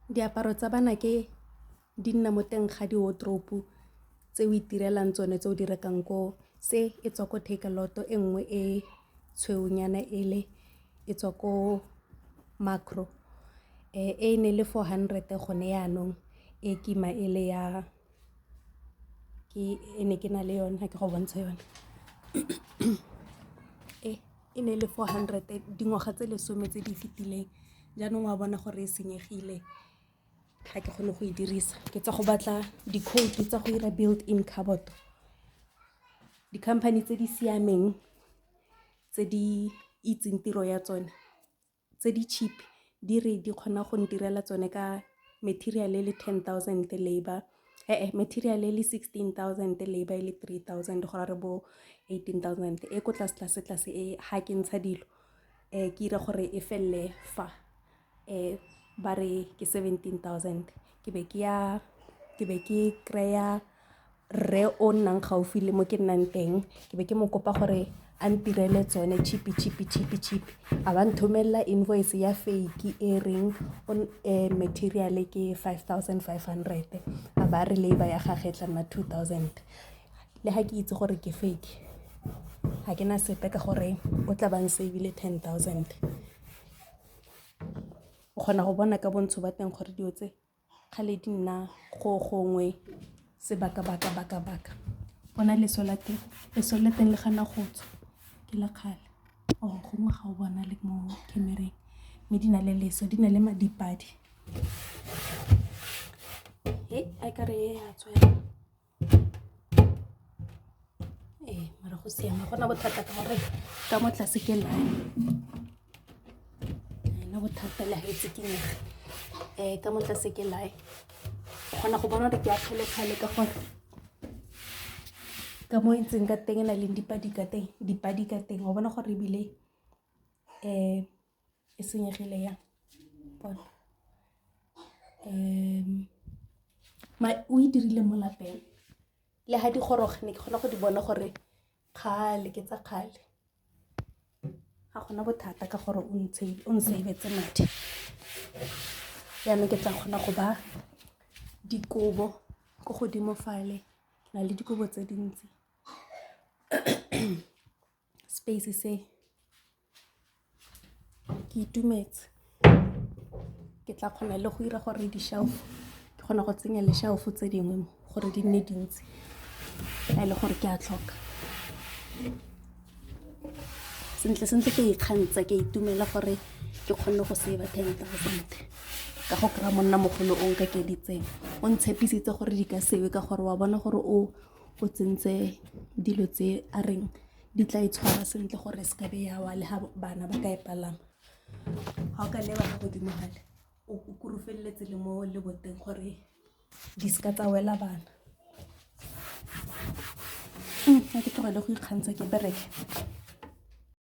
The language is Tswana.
Diaparo tsa banake di nna mo teng ga di-wardrobe tse o itirelang tsone tse o di rekang ko se e tswa ko Takealot e nngwe e tshweunyana e le e tswa ko Makro e ne le 400 gone yanong e kima e le ya e ne ke na le yone ga ke go bontsha yone e e ne le 400 dingwaga tse 10 tse di fetileng jaanong wa bona gore e senyegile ga ke kgone go e dirisa ke tsa go batla dikhoutu tsa go 'ira built in cupboard di-company tse di siameng tse di itseng tiro ya tsone tse di cheap di re di kgona go ntirela tsone ka material e le 10 000 labor material e le 16 000, labor e le 3000, go ra re bo 18 000. E ko tlase tlase tlase e ga ke ntsha dilo ke 'ira gore e felele fa ba re ke 17 000. Ke be ke ya ke be ke kry-a rre o nnang gaufi le mo ke nnang teng, ke be ke mo kopa gore a ntirele tsone cheap cheap cheap cheap, a ba nthomelela invoice ya fake e reng material ke 5500, a ba re labor ya gage e tla nna 2000. Le ga ke itse gore ke fake, ga ke na sepe ka gore o tla bang save-ile 10 000. O kgona go bona ka bontsho ba teng gore dilo tse kgale di nna go gongwe sebaka-baka-baka-baka. Bona leso la teng, leso la teng le gana go tswa ke la kgale or gongwe ga o bona le mo camera-eng, mme di na le leso, di na le madipadi e a kare e ya tswa ee, mara go siama gona bothata ka gore ka mo tlase ke lae ena bothata le ga e tsikinyega ka mo tlase ke lae. O kgona go bona gore ke ya kgale-kgale ka gore ka mo e ntseng ka teng e na leng dipadi ka teng, dipadi ka teng, wa bona gore ebile e senyegile yang bona o e dirile mo lapeng le ga di goroga ne ke kgona go di bona gore kgale ke tsa kgale. Ga gona bothata ka gore o nsave-etse madi, jaanong ke tla kgona go ba dikobo ko godimo fale, ke na le dikobo tse dintsi. Space se ke itumetse, ke tla kgona le go 'ira gore di-shelf, ke kgona go tsenya le shelf tse dingwe mo gore di nne dintsi ga e le gore ke a tlhoka. Sentle sentle ke ikgantsha, ke itumela gore ke kgonne go save-a 10 000 ka go kry-a monna mogolo o nkakeditseng, o ntshepisitse gore di ka sewe ka gore wa bona gore o tsentse dilo tse a reng di tla e tshwara sentle gore e se ka be ya wa le ga bana ba ka e palama. Ga o ka leba ka godimo gale o kurufeletse le mo leboteng gore di seka tsa wela bana. Ga ke tlogele go ikgantsha ke bereke.